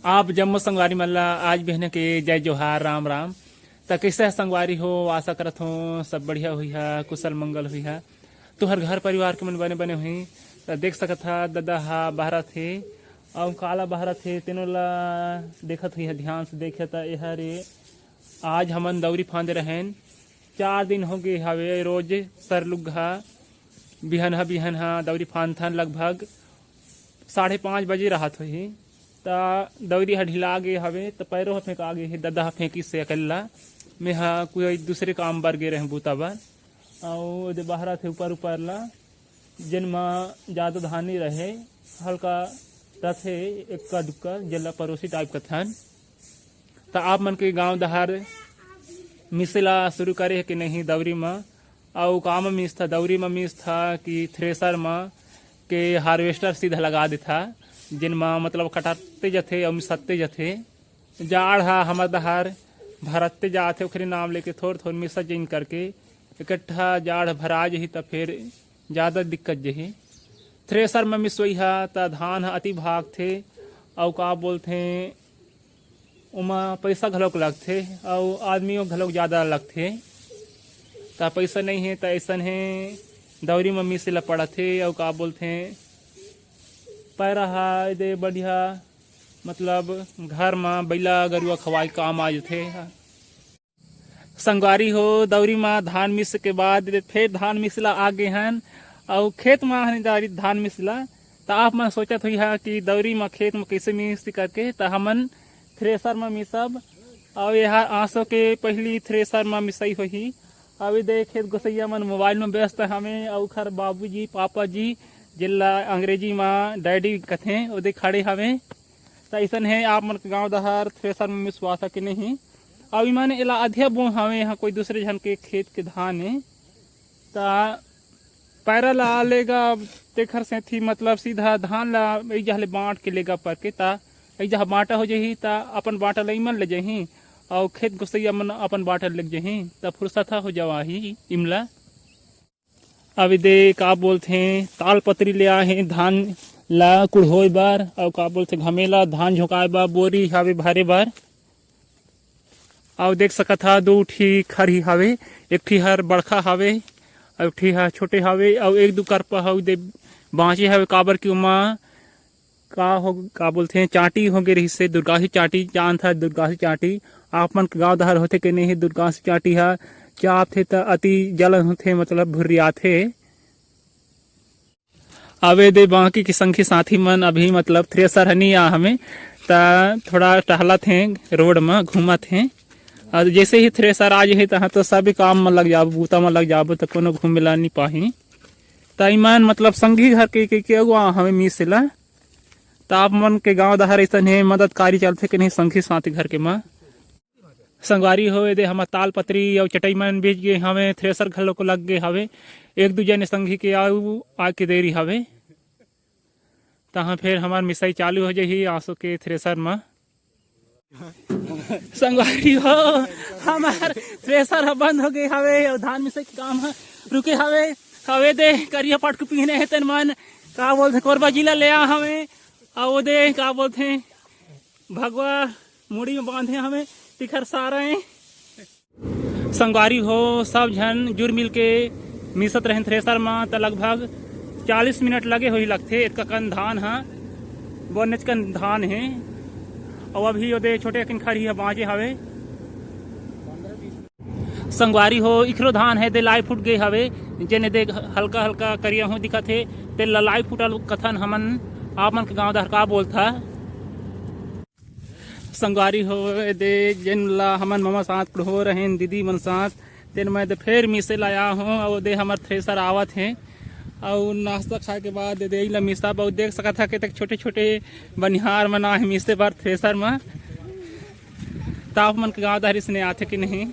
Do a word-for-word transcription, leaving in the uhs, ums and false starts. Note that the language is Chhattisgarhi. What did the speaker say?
आप जम्मो संगवारी मन ला आज बिहने के जय जोहार, राम राम। त कइसे ह संगवारी हो? आशा करत हो सब बढ़िया होही ह, कुशल मंगल होही ह। तुहर घर परिवार के मन बने बने होही। त देख सकत ह ददा ह बहरत हे, अउ काला बहरत हे तेनो ला देखत होही ह। ध्यान से देखे त एहर ए, आज हमन दौरी फांदे रहेन, चार दिन हो गे हवे। रोज सरलुग ह बिहन ह बिहन ह दौरी फांदथन, लगभग साढ़े पाँच बजे रहत होही। त दौरी ह ढिला गे हवे, त पैरो ह फेंका गे हे, ददा ह फेंकिस हे अकेल्ला। मैं ह कोई दूसरे काम बर गे रहें, बूता बर। अउ ओदे बहरत हे ऊपर ऊपर ला, जेन म जादा धान नइ रहे, हल्का रथे, एक्का दुक्का, जेला परोसी टाइप कथन। त आप मन के गांव डहर मिसे ला शुरू करे हे कि नहीं दौरी म? अउ का म मिसथा, दौरी म मिसथा कि थ्रेसर म के हार्वेस्टर सीधा लगा देथा, जेन म मतलब कटाते जथे अउ मिसते जथे। जाड़ ह हमर डहर भरते जाथे, ओखरे नाम लेके थोर थोर मिसा जइन करके इकट्ठा जाड़ भरा जही त फेर जादा दिक्कत जही। थ्रेसर म मिसोई ह त धान ह अति भागथे, अउ का बोलथे, ओमा पइसा घलोक लगथे अउ आदमियों घलोक जादा लगथे। त पइसा नइ हे त अइसन हे, दौरी म मिसे ल पड़त हे। अउ का बोलथे, पैरा ह दे बढ़िया, मतलब घर म बइला गरुआ खवाए काम आ जथे। संगवारी हो, दौरी म धान मिस के बाद फेर धान मिस ला आ गे हन, अउ खेत म हन जा धान मिस ला। त आप मन सोचत होइहा कि दौरी म खेत म कइसे मिस करके, त हमन थ्रेसर म मिसब। अउ एहर आसो के पहिली थ्रेसर म मिसई होही। अउ एदे खेत गोसैया मन मोबाइल म व्यस्त हवे, अउ ओखर बाबूजी, पापा जी, जेला अंग्रेजी म डैडी कथे, ओदे खड़े हवे। त अइसन हे, आप मन के गांव डहर थ्रेसर म मिसवाथा के नहीं। अउ इमन एला अधिया बोए हवे, यहाँ कोई दूसरे झन के खेत के धान हे। त पैरा ला लेगा, तेखर सेती मतलब सीधा धान ला एक जगह ले बांट के लेगा परके, त एक जगह बांटा हो जाही, त अपन बांटा ला इमन ले जाही, अउ खेत गोसैया मन अपन बांटा ले जाही, त फुरसत हो जावाही इमला। अभी दे का बोलथे, ताल पतरी ले आए हे धान ला कुढ़ोए बर, अउ का बोलथे, घमेला धान झोंकाए बर, बोरी हवे भरे बर। अउ देख सकत हा, दू ठी खरही हवे, एक ठी हर बड़खा हवे, अउ एक ठी हर छोटे हवे, अउ एक दू करपा हवे दे बांचे हवे, काबर कि ओमा का हो, का बोलथे, चांटी हो गे रहिस हे, दुर्गासी चांटी, जानत हा दुर्गासी चांटी, आप मन के गांव डहर होथे के नहीं, दुर्गासी चांटी हा चापथे त अति जलन होथे, मतलब भुर्रियाथे। अबे दे बाकी के संगी साथी मन अभी मतलब थ्रेसर ह नी आ हवे, त थोड़ा टहलत हे, रोड म घूमत हे। अउ जैसे ही थ्रेसर आ जाही, तहाँ तो सभी काम म लग जाबो, बूता म लग जाबो, त कोनो घूमे ला नी पाही। त इमन मतलब संगी घर के, के, के अगुआ हवे मिसे ला। त आप मन के गांव डहर अइसन हे, मददकारी चलथे के नहीं संगी साथी घर के म? संगवारी हो, एदे हमर ताल पतरी अउ चटई मन बीच गे हवे, थ्रेसर घलो को लग गे हवे। एक दू जने संगी के आऊ आके देरी हवे, तहाँ फेर हमर मिसाई चालू हो जाही आसो के थ्रेसर म। संगवारी हो, हमर थ्रेसर ह बंद हो गे हवे अउ धान मिसाई के काम ह रुके हवे। हवे दे करिया पटकू पीने हे तेन मन, का बोलथे, कोरबा जिला ले आ हवे। अउ दे का बोलथे, भगवा मुड़ी में बांधे हवे, तिखर सारा ए। संगवारी हो, सब झन जुर मिल के मिसत रहेन थ्रेसर म, त लगभग चालीस मिनट लगे होही लगथे। एतका कन धान ह, बनेच कन धान हे। अउ अभी ओदे छोटे अकिन खरही ह बांचे हवे। संगवारी हो, इखरो धान हे दे लाई फूट गे हवे, जेन दे हल्का हल्का करिया हो दिखत हे, तेन ला लाई फूटल कथन हमन, आप मन के गांव डहर का बोलथा। संगवारी हो, एदे जेन ला हमन ममा साथ पढ़ो रहेन, दीदी मन साथ, तेन मैं दे फेर मिसे ला आया हूँ। अउ दे हमर थ्रेसर आवत हे, अउ नाश्ता खाए के बाद एदे ला मिसब। अउ देख सकत हा, केतक छोटे-छोटे बनिहार मन आहे मिसे बर थ्रेसर म। त आप मन के गाँव डहर इसने आथे कि नहीं?